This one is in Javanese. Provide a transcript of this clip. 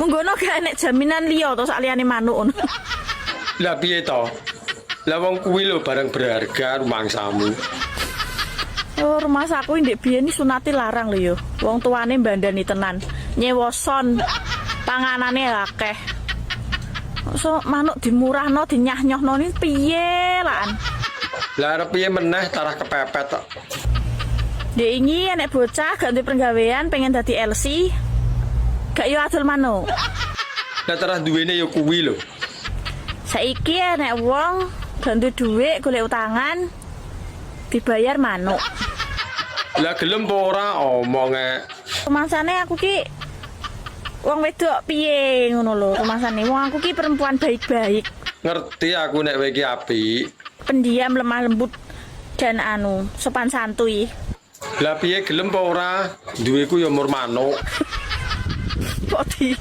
Munggono gak enek jaminan liya to saliyane manuk ngono? Lah piye to? Lah wong kuwi lho barang berharga rumangsamu. Oh, rumangsaku ndek biyen iki sunate larang lho yo. Wong tuane mbandani tenan. Nyewa sound, panganane akeh. So manuk dimurahno, dinyah-nyohno ni piye laan? Lah arep piye meneh, tarah kepepet tok. Dek ingi enek bocah gak duwe penggawean pengen dadi LC. Gak yo adol manuk? Lah tarah duwene ya kuwi lho. Saiki enek wong gak duwe dhuwit golek utangan dibayar manuk. Lah gelem apa ora omonge? Rumangsane aku ki wong wedok piye ngono lho rumangsane. Wong aku ki perempuan baik-baik, Ngerti aku nek kowe iki apik. Pendiam, lemah lembut, dan anu, sopan santuy. Lah piye, gelem apa ora? Duweku ya mur manuk. Kok di